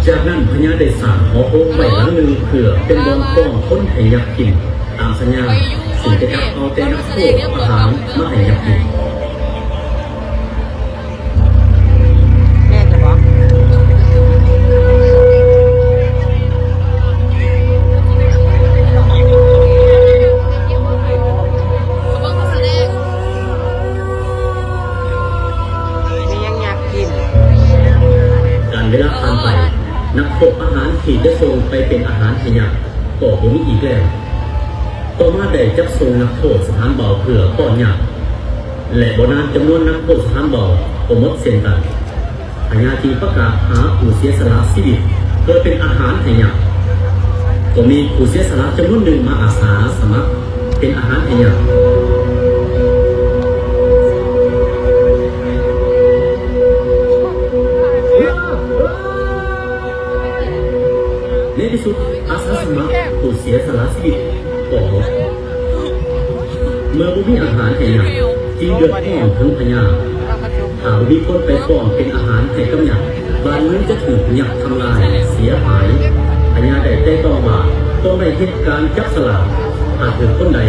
ຈາກນັ້ນພະຍາໄດ້ສ້າງຫໍໂຮງໄວ້ຫຼັງໜຶ່ງ ເພື່ອເປັນບ່ອນປ້ອງຄົນໃຫ້ຍັກກິນ. ຕາມສັນຍາ ເຊິ່ງຈະຈັບເອົາແຕ່ນັກໂທດປະຫານມາໃຫ້ຍັກກິນ. ແມ່ນແລ້ວບໍ່? ມີຫຍັງຢາກກິນ? ການເວລາຜ່ານໄປ, ນັກໂທດປະຫານທີ່ຈະສົ່ງໄປເປັນອາຫານໃຫ້ຍັກກໍບໍ່ມີອີກແລ້ວ. ຕໍ່ມາໄດ້ຈັບສົ່ງນັກໂທດສະຖານເບົາເພື່ອປ້ອນຍັກ ແລະ ບໍ່ນານຈຳນວນນັກໂທດສະຖານເບົາກໍໝົດເຊັ່ນກັນ. ພະຍາຈຶ່ງປະກາດຫາຜູ້ເສຍສະຫຼະຊີວິດເພື່ອເປັນອາຫານໃຫ້ຍັກ. ກໍມີຜູ້ເສຍສະຫຼະຈຳນວນໜຶ່ງມາອາສາສະໝັກເປັນອາຫານໃຫ້ຍັກ. ໃນທີ່ສຸດ ອາສາສະໝັກຜູ້ເສຍສະຫຼະຊີວິດກໍໝົດ. ເມື່ອບໍ່ມີອາຫານໃຫ້ຍັກ ຈຶ່ງເດືອດຮ້ອນເຖິງພະຍາ. ຖ້າບໍ່ມີຄົນໄປປ້ອງເປັນອາຫານໃຫ້ກັບຍັກ, ບ້ານເມືອງຈະຖືກຍັກທຳລາຍເສຍຫາຍ. ພະຍາໄດ້ໄຕ່ຕອງວ່າ ຕ້ອງໄດ້ເຮັດການຈັບສະຫຼາກ. ຖ້າຖືກຄົນໃດ,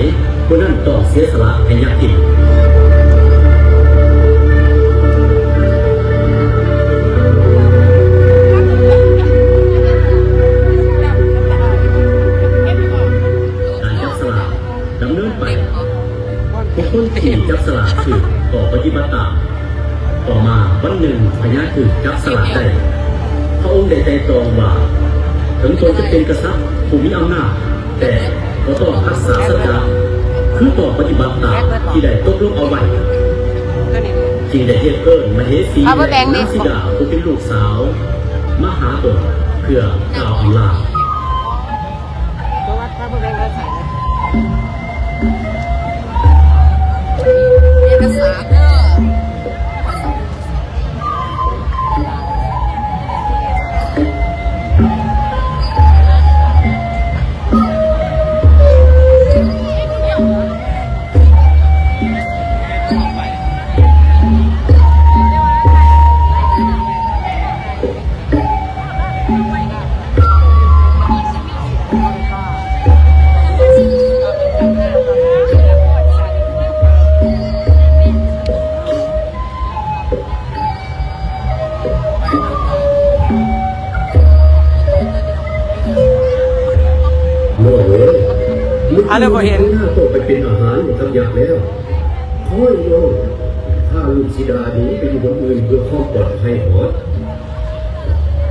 ຜູ້ນັ້ນຕ້ອງເສຍສະຫຼະໃຫ້ຍັກກິນ. ການຈັບສະຫຼາກດຳເນີນໄປ. ຜູ້ຄົນທີ່ຈັບສະຫຼາກຖືກກໍປະຕິບັດຕາມ. ຕໍ່ມາວັນໜຶ່ງພະຍາຖືກຈັບສະຫຼາກໄດ້. ພະອົງໄດ້ໄຕ່ຕອງວ່າ ເຖິງຕົນຈະເປັນກະສັດຜູ້ມີອຳນາດ, ແຕ່ກໍຕ້ອງຮັກສາສັດຈະ, ຄືຕ້ອງປະຕິບັດຕາມທີ່ໄດ້ຕົກລົງເອົາໄວ້. ຈຶ່ງໄດ້ຮຽກເອີ້ນມະເຫສີ ແລະ ນາງສີດາ ຜູ້ເປັນລູກສາວ ມາຫາຕົນເພື່ອກ່າວອຳລາ. ເອກະສານເດີ. ນ້ອງເອີຍ ອັນນັ້ນບໍ່ເຫັນ ເຈົ້າໄປເປັນອາຫານໃຫ້ກັບຍັກແລ້ວ. ໂອ້ຍ ນ້ອງ ພາລູກສີດາໜີໄປຢູ່ບ່ອນອື່ນເພື່ອຄວາມປອດໄພເນາະ.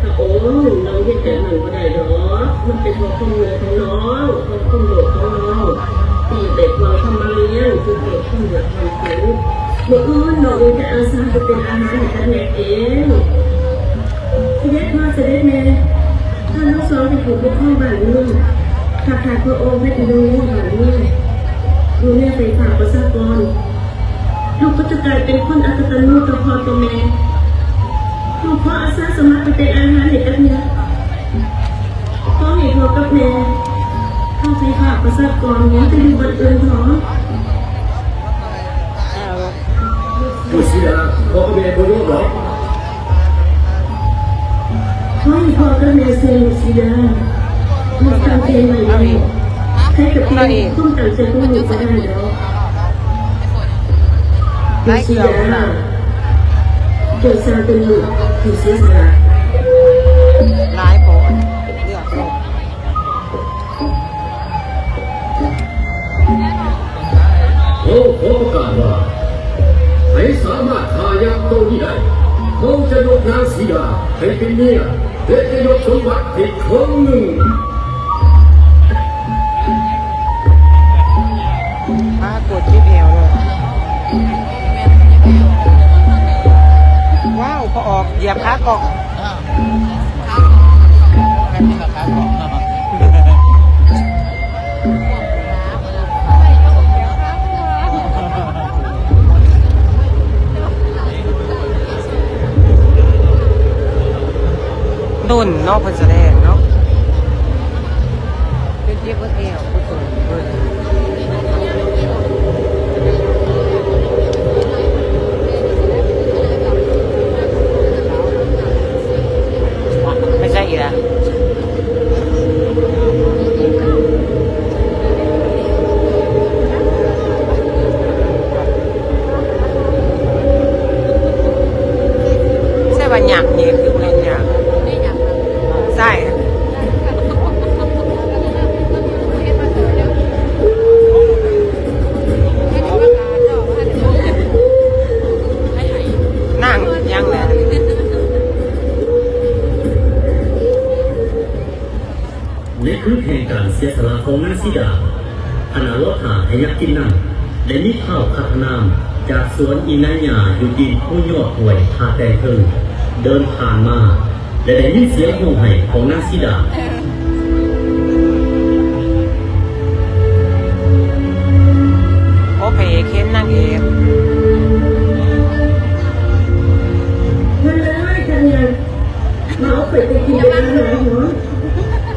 ພະອົງ, ນ້ອງເຮັດແບບນັ້ນບໍ່ໄດ້ດອກ. ມັນເປັນເພາະຄວາມເມື່ອຍຂອງນ້ອງ, ເພາະຄວາມໂລບຂອງນ້ອງ ທີ່ໄດ້ຫວັງຄຳມາລ້ຽງ ເພື່ອເກີດຄວາມເດືອດຮ້ອນຂຶ້ນ. ມື້ອື່ນນ້ອງເອງຈະອາສາໄປເປັນອາຫານໃຫ້ກັບແມ່ເອງ. ສະເດັດພໍ່ ສະເດັດແມ່, ທ່ານທັງສອງເປັນຜູ້ປົກຄອງບ້ານເມືອງ, ຂ້າພະອົງເປັນຜູ້ດູແລບ້ານເມືອງ, ດູແລໄຟຟ້າປະຊາກອນ. ລູກກໍຈະກາຍເປັນຄົນອະກະຕັນຍູຕໍ່ພໍ່ຕໍ່ແມ່. ລູກຂໍອາສາສະໝັກໄປເປັນອາຫານໃຫ້ກັບຍັກ. ຂໍໃຫ້ພໍ່ກັບແມ່ ພາໄຟຟ້າປະຊາກອນ ໄປຢູ່ບ່ອນອື່ນເຖາະ. ລູກສີດາ, ພໍ່ກັບແມ່ບໍ່ຍອມດອກ. ຂໍໃຫ້ພໍ່ກັບແມ່ຊ່ວຍລູກສີດາ. ລູກຕັ້ງໃຈໄວ້ແລ້ວ, ໃຜກໍປ່ຽນຄວາມຕັ້ງໃຈຂອງລູກບໍ່ໄດ້ດອກ. ລູກສີດາ, ເຈົ້າຊ່າງເປັນລູກທີ່ເສຍສະຫຼະ. ຫຼາຍໂພດ. ເຮົາຂໍປະກາດວ່າ ໃຜສາມາດຂ້າຍັກໂຕນີ້ໄດ້, ເຮົາຈະຍົກນາງສີດາໃຫ້ເປັນເມຍ ແລະ ຈະຍົກສົມບັດໃຫ້ເຄິ່ງໜຶ່ງ. ປາກົດເຈັບແອວເລີຍ. ວ້າວ ພໍ່ອອກຢຽບຂາກ້ອງ. ດົນເນາະ ເພິ່ນສະແດງເນາະ ຈົນເຈັບໝົດແອວ ຜູ້ຊົມເບິ່ງ. ໄປໃສອີກ? ຄືແຫ່ງການເສຍສະຫຼະຂອງນາງສີດາ. ຂະນະລໍຖ້າໃຫ້ຍັກກິນນັ້ນ, ໄດ້ມີທ້າວຄັດທະນາມຈາກສວນອີນາຍາຢູ່ຕີນພູຍອດຫ້ວຍທ່າແຕງເທິງ ເດີນຜ່ານມາ ແລະ ໄດ້ຍິນສຽງຮ້ອງໄຫ້ຂອງນາງສີດາ. ໂອ້ ພະເອກເຫັນນາງເອກ. ມາເລີຍ ທ່ານຍາ ມາເອົາໄປໄປກິນເປັນອາຫານເນາະ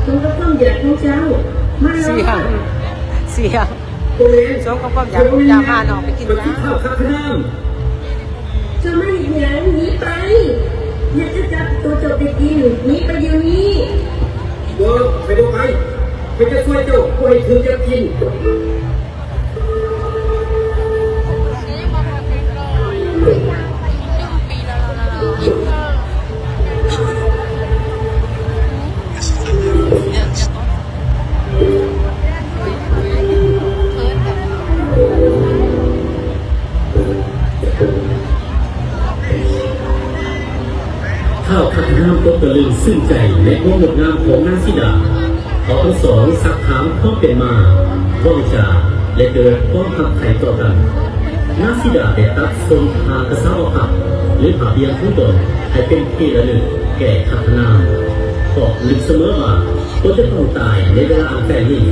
ສົມກັບຄວາມຢາກຂອງເຈົ້າ. ມາເລີຍ ສຽງ ສຽງ ໂອ້ແມ່ນ ສົມກັບຄວາມຢາກຂອງເຈົ້າ. ມານ້ອງໄປກິນຊະ. ເຈົ້າມາເຮັດຫຍັງ? ໜີໄປ! ຢາກຈະຈັບໂຕເຈົ້າໄປກິນ, ໜີໄປດຽວນີ້! ບໍ່, ຂ້ອຍບໍ່ໄປ. ຂ້ອຍຈະຊ່ວຍເຈົ້າ, ບໍ່ໃຫ້ຖືກຈັບກິນ. ທ້າວຄັດທະນາມຕົກຕະລຶງຊຶ້ງໃຈໃນຄວາມງົດງາມຂອງນາງສີດາ. ເຂົາທັງສອງຊັກຖາມຄວາມເປັນມາ, ເວົ້າຈາ ແລະ ເກີດຄວາມຮັກໃຄ່ຕໍ່ກັນ. ນາງສີດາໄດ້ຕັດສົ້ນຜ້າກະສາວະພັດ ຫຼື ຜ້າບ່ຽງຂອງຕົນໃຫ້ເປັນທີ່ລະລຶກແກ່ຄັດທະນາມ, ເພາະນຶກສະເໝີວ່າຕົນຈະຕ້ອງຕາຍໃນເວລາອັນໃກ້ນີ້.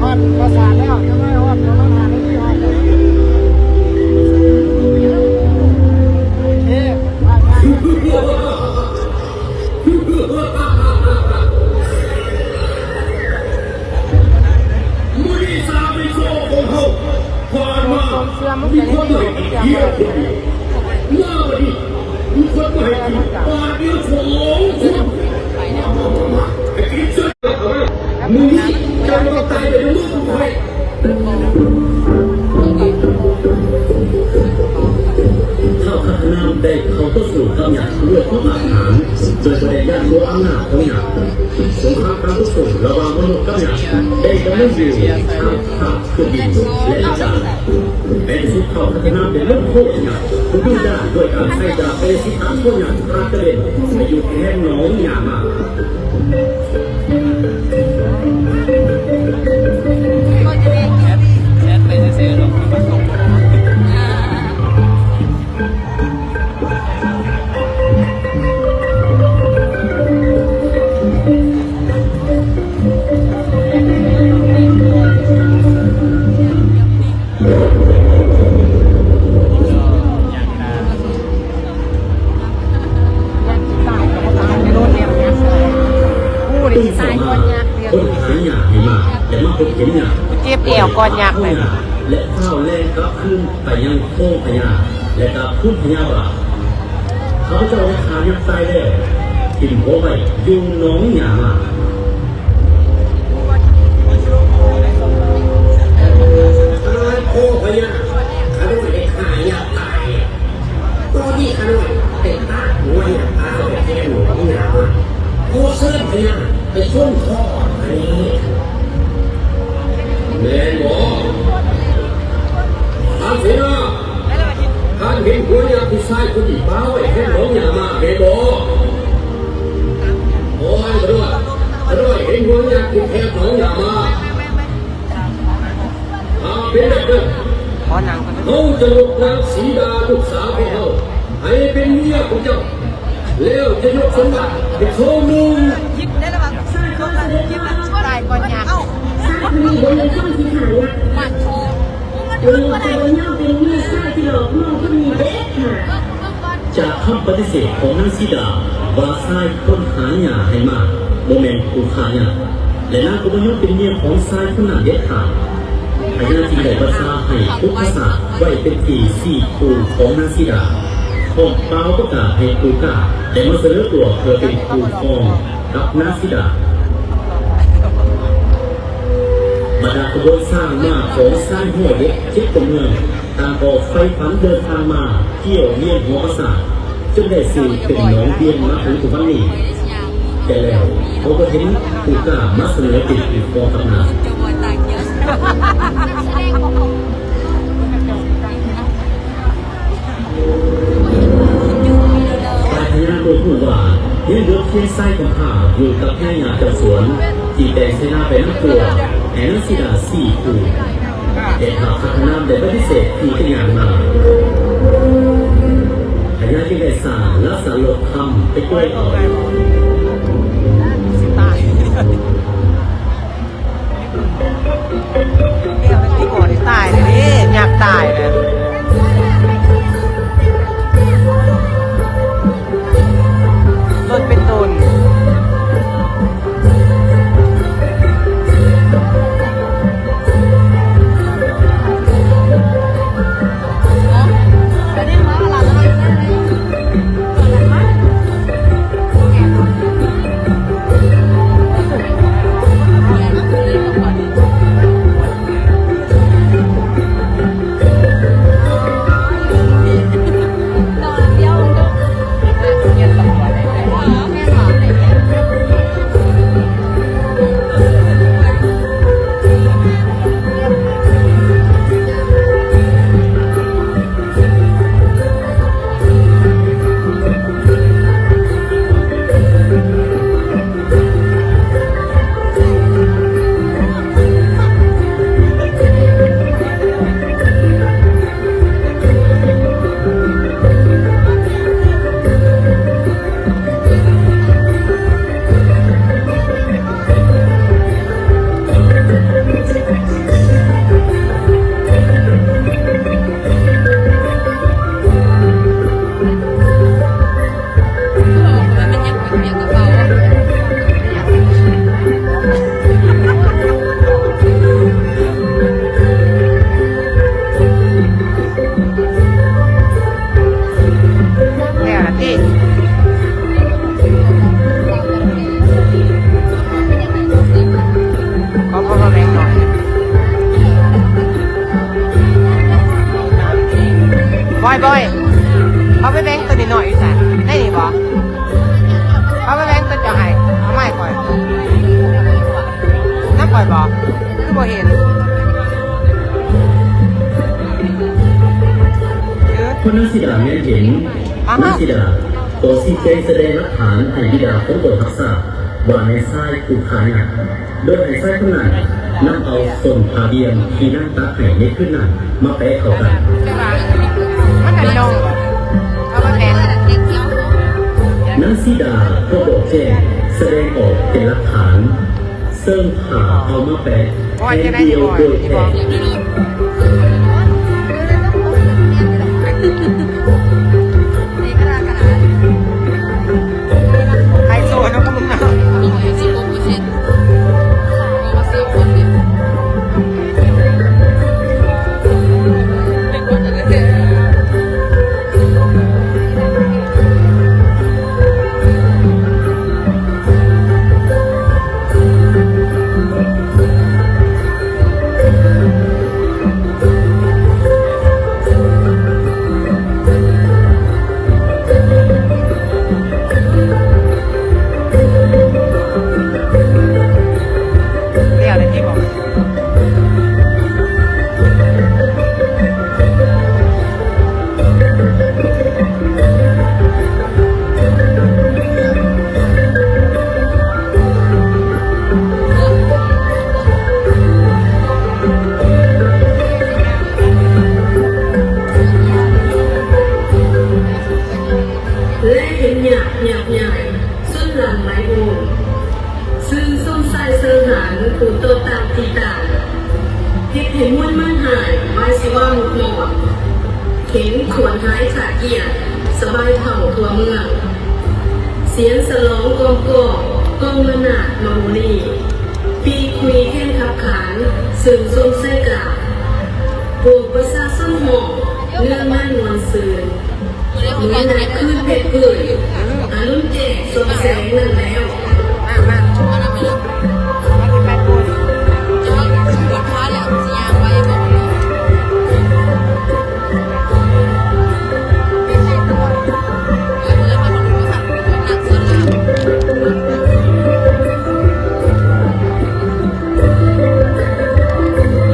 ຮອດປາສາດແລ້ວ ຍັງບໍ່ຮອດ ປະມານຫ້ານາທີຮອດ. ໂອເຄ ມື້ນີ້ສາມໃນໂຊຂອງເຮົາຜ່ານມາ ມີຄົນບໍ່ໃຫ້ກິນເບຍຄົນດຽວ, ມາບັດນີ້ມີຄົນບໍ່ໃຫ້ກິນບາດດຽວສອງຄົນ. ໃຫ້ກິນເສຍເອົາມາ, ມື້ນີ້ເຈົ້າຕ້ອງຕາຍໄປນຳມືຂອງຂ້ອຍ. ທ້າວຄັດທະນາມໄດ້ເຂົ້າຕໍ່ສູ້ກັບຍັກດ້ວຍຄວາມອາດຫານ ໂດຍບໍ່ໄດ້ຢ້ານກົວອຳນາດຂອງຍັກ. ສົງຄາມການຕໍ່ສູ້ລະຫວ່າງມະນຸດກັບຍັກໄດ້ດຳເນີນຢູ່ທ່າມກາງພື້ນດິນ ແລະ ອາກາດ. ໃນທີ່ສຸດທ້າວຄັດທະນາມໄດ້ລົງໂທດຍັກຜູ້ດື້ດ້ານດ້ວຍການໃຊ້ດາບກາຍສິດຕັດຫົວຍັກຂາດກະເດັນໄປຢູ່ແຖວໜອງຫຍ້າມ້າ. ໂອ້ ນີ້ຊິຕາຍກ່ອນຍັກເດ້. ຄົນຫາຫຍ້າໃຫ້ມ້າ ແຕ່ມາພົບເຫັນຍັກ ເຈັບແອວກ່ອນຍັກເລີຍ ແລະ ຟ້າວແລ່ນກັບຄືນໄປຍັງໂຄງພະຍາ ແລະ ກັບຄືນພະຍາວ່າ ຂ້າພະເຈົ້າໄດ້ຂ້າຍັກຕາຍແລ້ວ, ຖິ້ມຫົວໄວ້ຢູ່ໜອງຫຍ້າມ້າ. ໂຄງພະຍາ ຂ້ານ້ອຍໄດ້ຂ້າຍັກຕາຍ. ຕອນນີ້ຂ້ານ້ອຍໄດ້ຕັດຫົວຍັກ ເອົາໄປແທນໜອງຫຍ້າມ້າ. ຂໍເຊີນພະຍາໄປຊົມຂໍອັນນີ້. ແມ່ນບໍ່ ທ່ານເສນາ? ທ່ານເຫັນຫົວຍັກທີ່ຊາຍຄົນນີ້ປະໄວ້ແຖວໜອງຫຍ້າມ້າແມ່ນບໍ່? ໂອ້ຍ ຂ້ານ້ອຍ ຂ້ານ້ອຍເຫັນຫົວຍັກທີ່ແຖວໜອງຫຍ້າມ້າ. ຫາກເປັນແບບນັ້ນ ຂໍນັ່ງກ່ອນເດີ ເຮົາຈະຍົກນາງສີດາລູກສາວຂອງເຮົາໃຫ້ເປັນເມຍຂອງເຈົ້າ ແລ້ວຈະຍົກສົມບັດໃຫ້ເຂົາໜຶ່ງ. ຍິບໄດ້ລະຫວ່າງ ຕາຍກ່ອນຍາກ. ຊາຍຄົນນີ້ບໍ່ແມ່ນຄົນທີ່ຂ້າຍັກ ແລະ ຈະບໍ່ຍອມເປັນເມຍຊາຍທີ່ຫຼອກລວງຄົນນີ້ເດັດຂາດ. ຈາກຄຳປະຕິເສດຂອງນາງສີດາວ່າຊາຍຄົນຫາຫຍ້າໃຫ້ມ້າບໍ່ແມ່ນຜູ້ຂ້າຍັກ ແລະ ນາງກໍບໍ່ຍອມເປັນເມຍຂອງຊາຍຄົນນັ້ນເດັດຂາດ. ພະຍາຈຶ່ງໄດ້ບັນຊາໃຫ້ປຸກຄະສາດໄວ້ເປັນທີ່ຊີ້ຄູ່ຂອງນາງສີດາ ພ້ອມປ່າວປະກາດໃຫ້ຜູ້ກ້າໄດ້ມາສະເໜີຕົວເພື່ອເປັນຄູ່ຄອງກັບນາງສີດາ. ບັນດາຂະບວນຊ້າງມ້າຂອງຊາຍຮ້ອຍເອັດເຈັດຕົວເມືອງ ຕ່າງກໍໃຝ່ຝັນເດີນທາງມາກ່ຽວວຽນຫໍປາສາດ ຈົນໄດ້ຊື່ເປັນໜອງວຽນມາເຖິງທຸກວັນນີ້. ແຕ່ແລ້ວກໍບໍ່ເຫັນຜູ້ກ້າມາສະເໜີເປັນຄູ່ຄອງກັບນາງ. ປາຍພະຍານບໍ່ຮູ້ວ່າ ຍັງເຫຼືອພຽງຊາຍກຳພ້າຢູ່ກັບຍາຍາເຈົ້າສວນ ທີ່ແຕ່ງໃສ່ໜ້າໃບນາກົວໃຫ້ນາງສີດາສີ່ຄູ່. ແຕ່ທ້າວພະທະນາມໄດ້ປະຕິເສດທີ່ຈະຍ່າງມາ. ພະຍາຈຶ່ງໄດ້ສ້າງລາຊາລົດຄຳໄປຊ່ວຍເອົາ. ຕາຍເດ້ ຍັກຕາຍເດ້ ລົດເປັນຕົນ. ແລ້ວລະຕິ ຂໍ ຂໍ ຂໍແບ່ງໜ່ອຍ. ບອຍ ບອຍ ເອົາໄປແບ່ງໂຕນ້ອຍໆຢູ່ໃສ? ໃນນີ້ບໍ່? ເອົາໄປແບ່ງໂຕເຈົ້າໃຫ້ ເອົາມາໃຫ້ຂ້ອຍ. ນຳຂ້ອຍບໍ່? ຄືບໍ່ເຫັນ? ເອີ ພະນາງສີດາແມ່ນເຫັນ ພະນາງສີດາກໍຊີ້ແຈງສະແດງຫຼັກຖານໃຫ້ບິດາຂອງຕົນຮັບຊາບວ່າແມ່ນຊາຍຜູ້ຂ້າຍັກ ໂດຍໃຫ້ຊາຍຄົນນັ້ນນຳເອົາສົ້ນຜ້າບ່ຽງທີ່ນາງຕັດໃຫ້ໃນຄືນນັ້ນມາແປະເຂົ້າກັນ. ມັນອັນນ້ອງ ເອົາມາແປະ. ນາງສີດາກໍບອກແຈ້ງສະແດງອອກເປັນຫຼັກຖານ ເຊິ່ງຖ້າເອົາມາແປະແຜ່ນດຽວໂດຍແທ້. ໄຮໂຊເນາະ ກະມຶງເນາະ. ແລ້ວແລ້ວຕິບໍ? ແລະເຫັນຍາກຍາກຍາຍ ສຸດລຳໄມໂອນ ຊື່ຊົມຊາຍເຊີງຫານ ຜູ້ຕໍ່ຕ້ານຕີຕ້ານ ເຮັດໃຫ້ມວນມານຫາຍ ວາຍຊິວາໝຸດມອດ ເຫັນຂວນຮ້າຍຂາດກ້ຽງ ສະບາຍເຖົ້າທົ່ວເມືອງ ສຽງສະຫຼອງກ້ອງກ້ອງ ກ້ອງລະນາດມາໂມລີ ປີຄຸຍແຄນຂັບຂານ ຊື່ນຊົມໄຊກາ ປວງປະຊາຊົນຮ້ອງ ເນື້ອງານມ່ວນຊື່ນ ເມື່ອໃນຄືນເພັດພື້ນ ອາລຸນແຈ້ງສ່ອງແສງນັ້ນແລ້ວ. ມາ ມາ ມາ ມາກິນໄປພຸ້ນ. ເ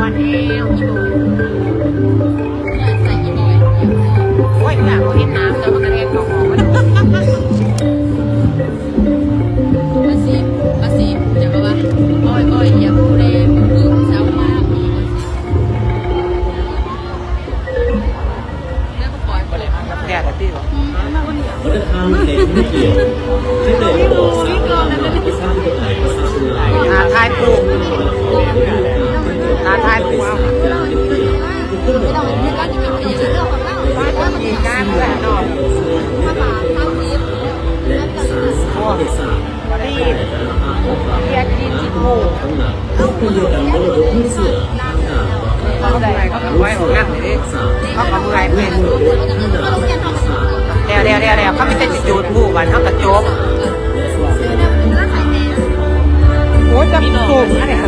ໂອ້ຍ ເວລາເຂົາເຮັດນ້ຳແລ້ວ ມັນກະແລ່ນເຂົ້າອອກ ມັນ ພາສີ ພາສີ ຈະວ່າ ໂອ້ຍ ໂອ້ຍ ຢ່າຜູ້ໃດຜູ້ສາວມາ ແທ້ແທ້ຕິ ທາຍພູ ທາຍພູ ເອົາ ເຮົາກະເມື່ອຍເພິ່ນ ແລ້ວ ແລ້ວ ແລ້ວ ແລ້ວ ເຂົາມີແຕ່ຈະຈູດພູບາດເຮົາກະຈົບ. ໂອ້ຍ ຈັກໂກງອັນນີ້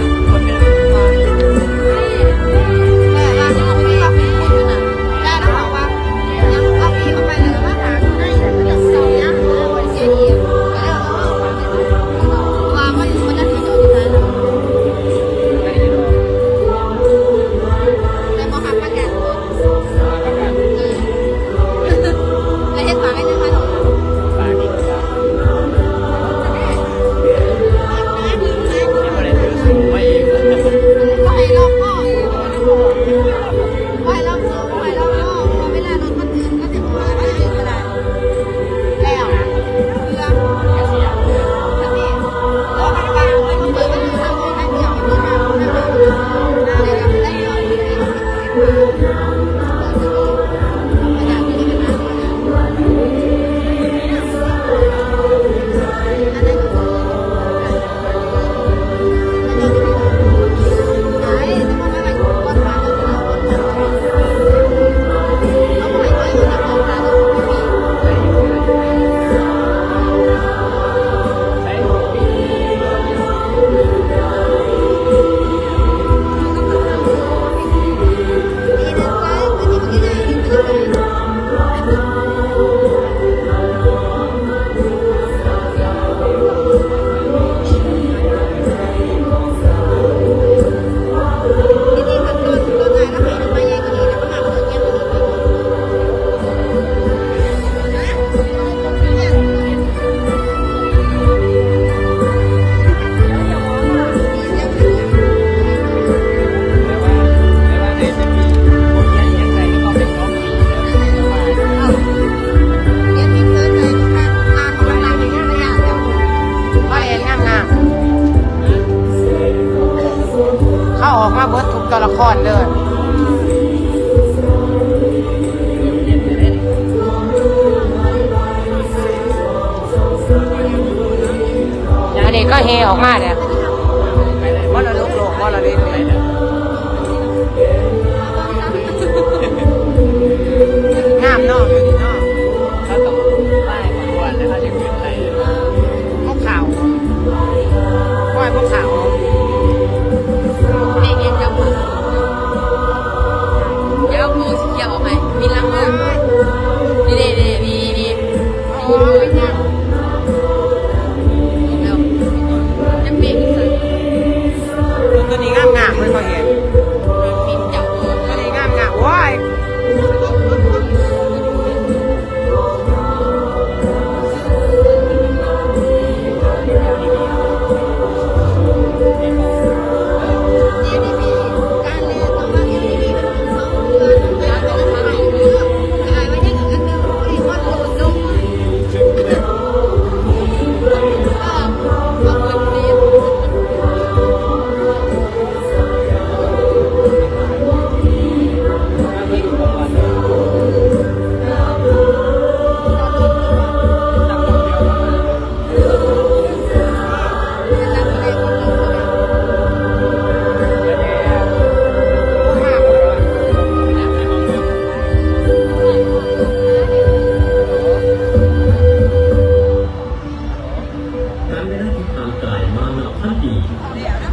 ເຂົາອອກມາເບິດທຸກໂຕລະຄອນເລີຍ. ອັນນີ້ກະແຫ່ອອກມາແລ້ວ ມໍລະດົກໂລກ ມໍລະດິດ ງາມເນາະ ເຮົາຕ້ອງໄປກ່ອນແລ້ວ ເຮົາຈະຂຶ້ນໄປ ພວກເຂົາ ໂອ້ຍ ພວກເຂົາ ເພງຫຍັງຈະບອກ ດຽວກູຊິຂຽນອອກໃຫ້ ມີຫຼັງມາ ນີ້ເດ້ ນີ້ ນີ້ ນີ້ ໂອ້ຍ ຈະເປັນອີ່ຫຍັງ ໂຕນີ້ງາມໆ ເລີຍ ເຂົາເຫັນ ໂຕນີ້ງາມໆ ໂອ້ຍ. ການເວລາທີ່ຜ່ານກາຍມານັບພັນປີ,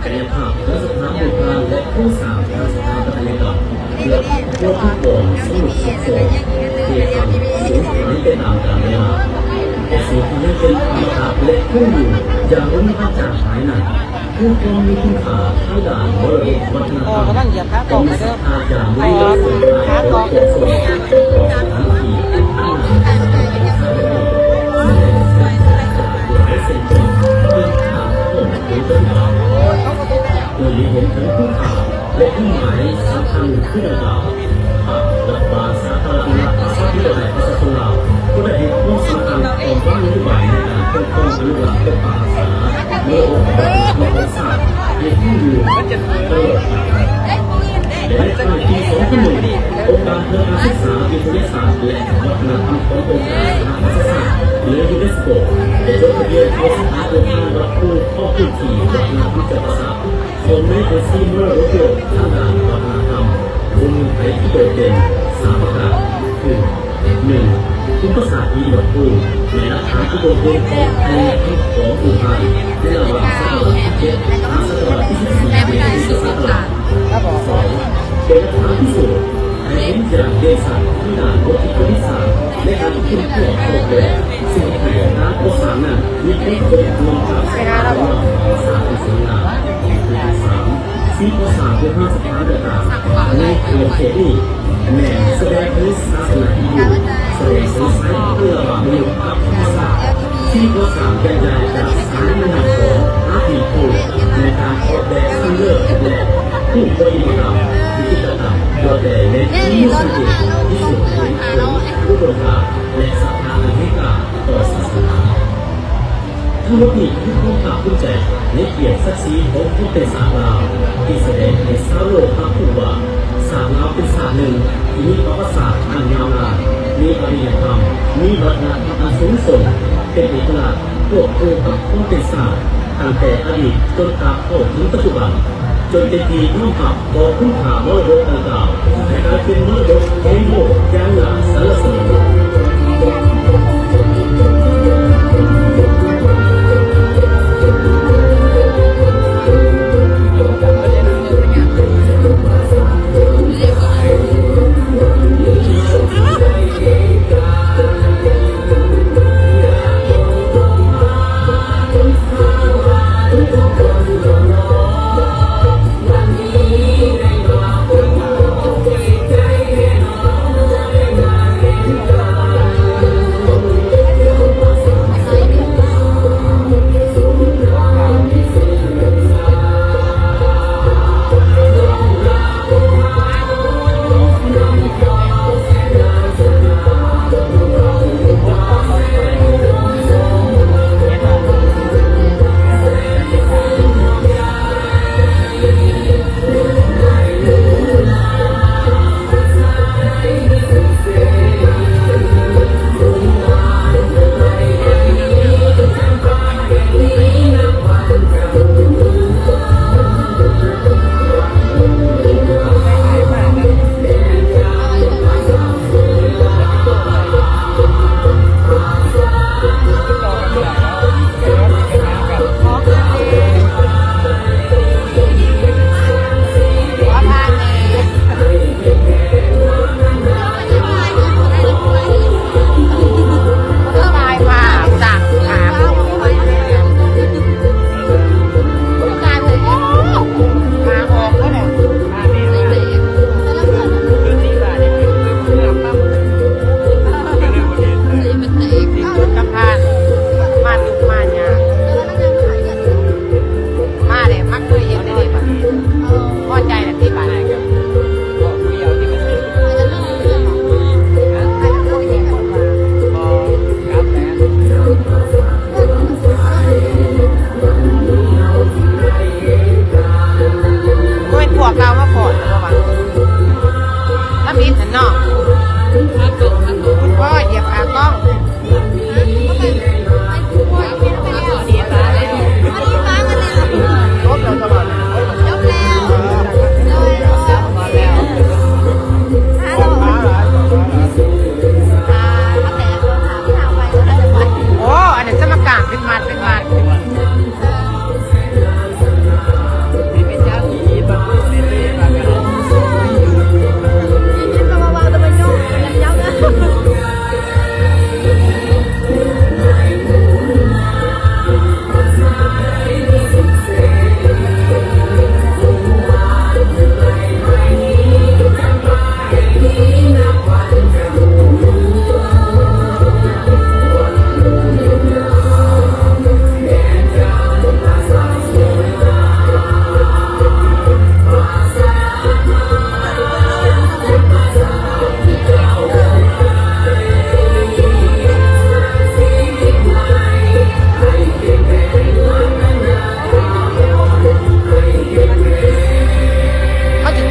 ກາຍະພາບຂອງສະຖານບູຮານ ແລະ ໂຄງສ້າງທາງສະຖາປັດຕະຍະກຳ ເພື່ອຄອບຄົວທຸກຄົນສະຫງົບສຸກສະຫງົບ, ເຮັດໃຫ້ສູນຫາຍໄປຕາມການເວລາ, ແຕ່ສິ່ງທີ່ຍັງເປັນອະມະຕະ ແລະ ຄົງຢູ່ຢ່າງບໍ່ມີວັນຈາງຫາຍນັ້ນ ຜູ້ຄອງມີຄຸນຄ່າທາງດ້ານມໍລະດົກວັດທະນະທຳ ຕ້ອງສັດທາຈາກບຸລິລັກສະຖານຂອງຕົນ ຂອງສະຖານທີ່ ຫຼາຍເຊັ່ນເປັນ ເພື່ອຫາຂໍ້ມູນເປັນຕົ້ນ ເພື່ອໃຫ້ເຫັນເຖິງຄຸນຄ່າ ແລະ ຄວາມໝາຍສຳຄັນຄືດັ່ງກ່າວ. ທາງລັດຖະບານສາທາລະນະລັດ ປະຊາທິປະໄຕ ປະຊາຊົນລາວ ກໍໄດ້ໃຫ້ຄວາມສຳຄັນຕໍ່ບາງນະໂຍບາຍໃນການປົກປ້ອງອະນຸລັກ ແລະ ຮັກສາມໍລະດົກວັດທະນະທຳຂອງຊາດໃຫ້ຄົງຢູ່ຕະຫຼອດການ. ແລະ ໃນທ້າຍປີສອງພັນໜຶ່ງ ອົງການເພື່ອການສຶກສາ ວິທະຍາສາດ ແລະ ວັດທະນະທຳຂອງອົງການສະຫະປະຊາຊາດ ຫຼື ຢູເນສໂກ ໄດ້ຈົດທະບຽນເຂົ້າສະຖານອົງການຮັບຮູ້ຂໍ້ມູນທີ່ວັດທະນະທຳຈຳປາສັກ ຂອງໃນບັນຊີມໍລະດົກໂລກທາງດ້ານວັດທະນະທຳ ບົນເງື່ອນໄຂທີ່ໂດດເດັ່ນສາມປະການ ຄື ໜຶ່ງ ຄຸນປະສາດທີ່ອຸດົມສົມບູນ ແລະ ຫຼັກຖານທີ່ໂດດເດັ່ນຂອງແຂວງແມ່ຄຳຂອງຜູ້ໄທ ໃນລະຫວ່າງສະຕະວັດທີເຈັດ ຫາສະຕະວັດທີສິບສີ່ ໃນພຸດທະສັກຣາຊ. ສອງ ເປັນຫຼັກຖານພິສູດ ໃຫ້ເຫັນຢ່າງເດັ່ນຊັດທາງດ້ານບົດວິທະຍາສາດ ໃນການຄົ້ນຄວ້າອອກແບບ ຊຶ່ງເຮັດໃຫ້ການກໍ່ສ້າງນັ້ນມີຜົນກະທົບລວມກັບສະພາບແວດລ້ອມທຳມະຊາດທີ່ສວຍງາມ. ສາມ ສິ່ງກໍ່ສ້າງໂຄງຮ່າງສະຖານຕ່າງໆໃນເຂດນີ້ ແມ່ນສະແດງເຖິງສາສະໜາທີ່ຢູ່, ສະແດງເຖິງສາຍພັນລະຫວ່າງມະນຸດກັບທຳມະຊາດ. ສິ່ງກໍ່ສ້າງແບ່ງຍ້າຍຈາກສາຍມະນຸດຂອງອາດີດພູມ ໃນການອອກແບບຊັ້ນເລີດ ແລະ ຮູບປະຕິມາກຳ, ວິຈິຕະກຳ ລ້ວນແຕ່ແມ່ນມີມູນສາເຫດທີ່ສົ່ງເຖິງອຸດົມການ ແລະ ສັດທາອັນແຮງກ້າຕໍ່ສາສະໜາ. ທັງໝົດນີ້ຄືຄວາມພາກພູມໃຈໃນກຽດສັກສີຂອງຄວາມເປັນຊາດລາວ ທີ່ສະແດງໃຫ້ຊາວໂລກຮັບຮູ້ວ່າ ຊາດລາວເປັນຊາດໜຶ່ງທີ່ມີປະຫວັດສາດອັນຍາວນານ, ມີອາລິຍະທຳ, ມີວັດທະນະທຳອັນສູງສົ່ງ, ເປັນເອກະລາດຄວບຄູ່ກັບຄວາມເປັນຊາດ ຕັ້ງແຕ່ອະດີດຈົນກາບເຂົ້າເຖິງປັດຈຸບັນ. ຈົນເປັນທີ່ຍອມຮັບຕໍ່ຄຸນຄ່າມໍລະດົກດັ່ງກ່າວ ໃນການເປັນມໍລະດົກແຫ່ງໂລກຢ່າງໜ້າສັນລະເສີນ.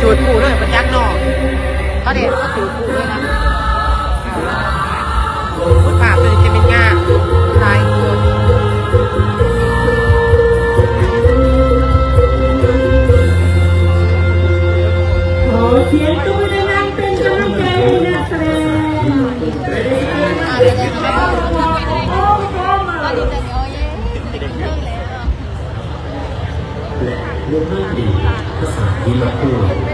ເປີດຄູ່ເລີຍ ບໍ່ຈັກເນາະ ເຂົາເດ້ ເຂົາຖືຄູ່ເລີຍນະ. ພຸດພາດເພິ່ນຈະເປັນງາມຫຼາຍຄົນ. ຂໍສຽງຕົບມືດັງໆ ເປັນກຳລັງໃຈໃຫ້ນັກສະແດງ. ແລະ ໂຮງຮຽນດີພາສາຈີນລາວ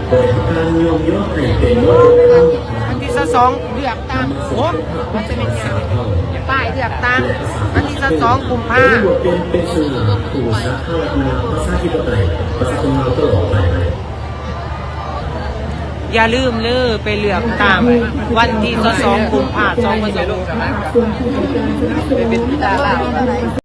ໄດ້ຮັບການຍ້ອງຍໍໃຫ້ເປັນມໍລະດົກທາງວັນທີຊາວສອງ ເລືອກຕັ້ງ ໂອ້ ວ່າຈະເປັນຫຍັງ ປ້າຍເລືອກຕັ້ງ ວັນທີຊາວສອງ ກຸມພາ ເປັນ ເປັນຊື່ຜູ້ສາທາລະນະລັດ ປະຊາທິປະໄຕ ປະຊາຊົນລາວຕະຫຼອດໄປ. ຢ່າລືມເດີ ໄປເລືອກຕັ້ງ ວັນທີຊາວສອງ ກຸມພາ ສອງພັນຊາວຫົກ.